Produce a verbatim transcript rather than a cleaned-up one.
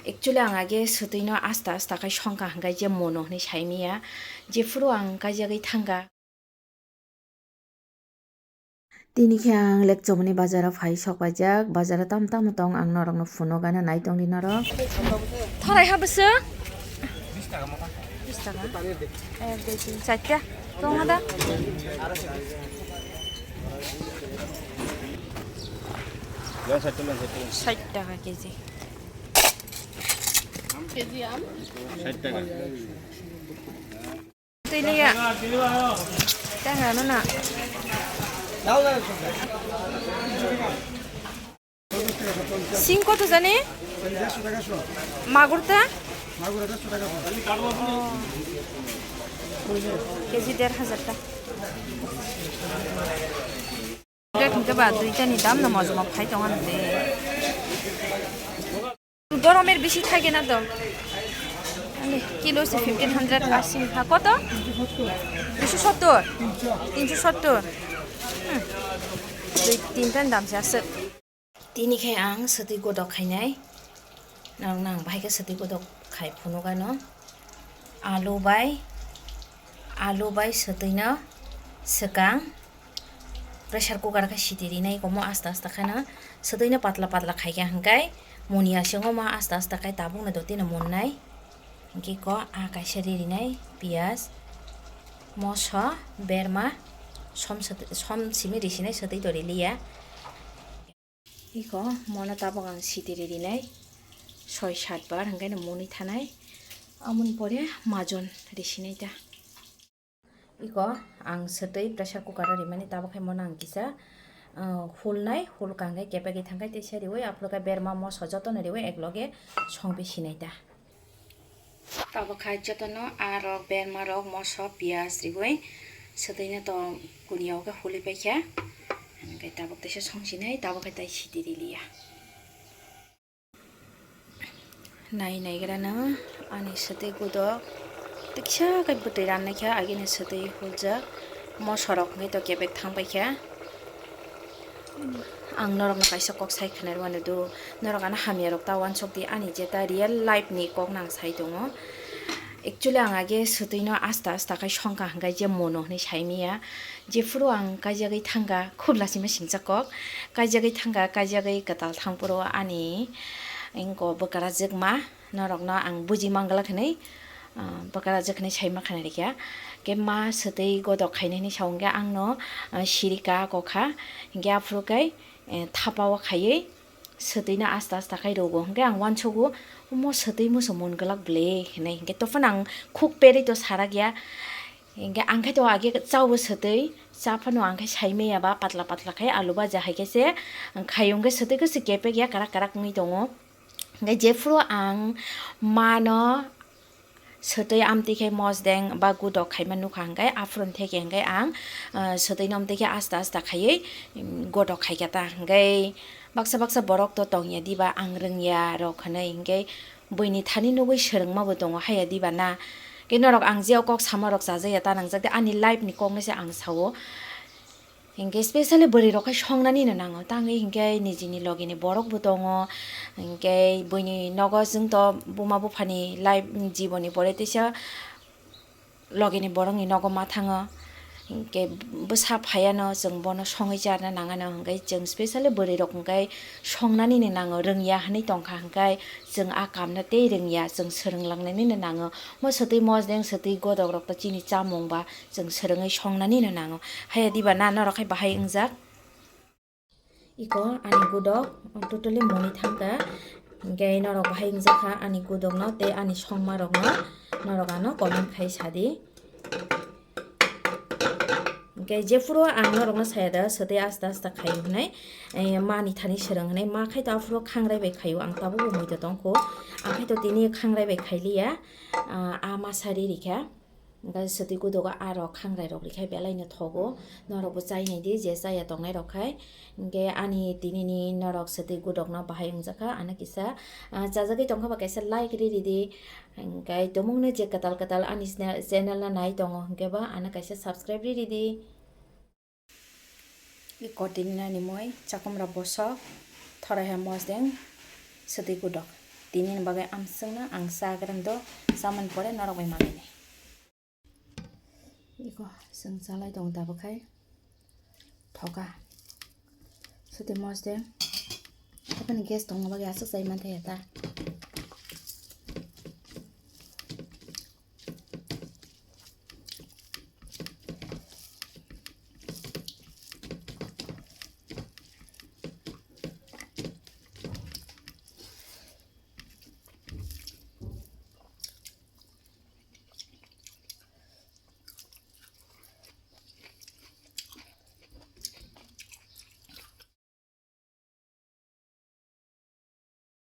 Actually, ang age swtwi no asta asta khai songkha hwnkhe je mono hwnwi saimaya, jephuru ang kaijagwi thangkha. Tini khe ang Lekchomoni bazaro phai sok paijak, bazaro tamo tamo tong ang norokno phunuk gana nai tongdi norok. Thorai ha bwswk? Bish taka. Ek, dui, tin, charta. Tong ha da? Sait taka keji. Sait taka. Twi liya. Tang ano na. Sing koto jani? Magur ta? Keji der hajar ta. Rate hwnkhe ba duitani dam no mojmo phai tongo de. Goromer bisi thage na to. Ani kilo se fifteen hundred asi ha koto? Duiso sottor? Tinso sottor? Hmm. Dui tinta ni dam se aswk. Tini khe ang swtwi godok khainai. Nang nang bahai khe swtwi godok khai phunukano. Alu bai, alu bai swtwino swkang pressure cooker khe siti rinai komo asta asta kheno swtwino patla patla khaikha hwnkhe moni aswk omo asta asta khai tabukno dotino munnai. Hwnkhe ko ah kaisa ririnai piyaj, moso, berma, som swtwi, som simi risinai swtwi to riliya. Iko mono tabuk ang siti ririnai soi sat bar hwnkhe no muni thanai. Amoni pore majon risinai ta. Iko ang swtwi pressure cooker o rimani tabuk khe mono ang kisa, ah, hulnai, hulka hwnkhe kepegwi thangkhai teisa riwi aphuru khe berma moso jotono riwi ekloge songwi sinai ta. Tabuk khai jotono arok, bermarok, moso, piyaj riwi swtwino to kuniao khe huli paikha. Hwnkhe tabuk teisa songsinai, tabuk khai tai siti riliya. Nai naigrano ani swtwi gudok tiksa khe bwtwi rannaikha, agini swtwi huljak, mosorok hwnkhe to kebek thangpaikha. Ang norokno kaisa kok sai khwnarwano do, norok ano hamyarok ta uansukdi, ani jeta real life ni kok nang sai tongo. Actually, ang age swtwino asta asta khai songkha hwnkhe je mono hwnwi saimaya. Jephuru ang kaijagwi thangkha, khub lachima singcha kok. Kaijagwi thangkha, kaijagwi kwtal thangphuru ani wngko bwkrajwkma. Norokno ang buji manglak hinwi, ah, bwkrajwk hinwi saima khna rikha. Khe ma swtwi godok khainai hinwi sa hwnkhe angno, ah, sirika kokha. Hinkhe aphuru khe, eh, thapao khaiwi swtwino asta asta khai rwgo. Hinkhe ang uansugo, omo swtwi musu mon glak bwle hinwi. Hinkhe tophano ang khuk perwi to sarakya. Hinkhe ang khe to age chao swtwi, cha phano ang khe saimaya ba patla patla khai alu baja hai khe se ang khai, hinkhe swtwi khe se kepek ya, karak karak wngwi tongo. Hinkhe jephuru ang mano swtwi amtwi khai mosdeng ba gudok khaima nukha, hinkhe aphuru theke hinkhe ang, ah, swtwi no amtwi khe asta asta khaiwi, um, godok khaikha ta. Hinkhe baksa baksa borok to tongya diba, ang rwngya rok hinwi, hinkhe buini thani nugwi swrwngma bo tongo haya diba na. Khe norok ang je o kok sama rok chajakya ta nangjak de, ani life ni kok no se ang sao. Hinkhe specially bwrwi rok khai songnani no nango, tangwi hinkhe nijini logi ni borok bo tongo, hinkhe buini nogo chwng to buma buphani life jiboni pore teisa logi ni borok ni nogo ma thango, hinkhe bwsa phaiya no chwng bono songwi charna nangano, hinkhe chwng specially bwrwi rok hinkhe songnani no nango, rwngya hinwi tongkha, hinkhe chwng a kam no tei rwngya, chwng swrwng langnani no nango. Mo swtwi mosdeng swtwi godok rok to chini chamung ba chwng swrwngwi songnani no nango. Haya diba na norok khai bahai wngjak? Iko ani gudok totally moni thangkha. Hinkhe norok bahai wngjak kha ani gudok no tei ani songma rok no, norok ano comment khai sadi. Hinkhe jephuru ang norok no saya da, swtwi asta asta khaio hinwi, eh, mani thani swrwng hinwi, ma khai to aphuru khangrai bai khaio, ang tabuk bo muido tongkho, ang khai to tini khangrai bai khailiya, ah, a masa ri rikha. Hinkhe swtwi gudogo aro khangrai rok rikha belai no thogo. Norok bo chai nai di je chaya tongnai rok khai. Hinkhe ani tini ni norok swtwi gudok no bahai wngjakha, ano kisa, ah, chajagwi tongkha ba kaisa like ri ridi. Hinkhe tumung no je kwtal kwtal ani channel no nai tongo hinkhe ba ano kaisa subscribe ri ridi. Iko tini nani moi chakomra bosok, thorai hai mosdeng, swtwi gudok. Tini ni bagwi amswkno ang chagrang do, chamani pore norok bai manai. Iko chwng chalai tongo tabuk khai thoka. Suti mosde. Aboni gas tongma bagwi aswk chai manthaia ta.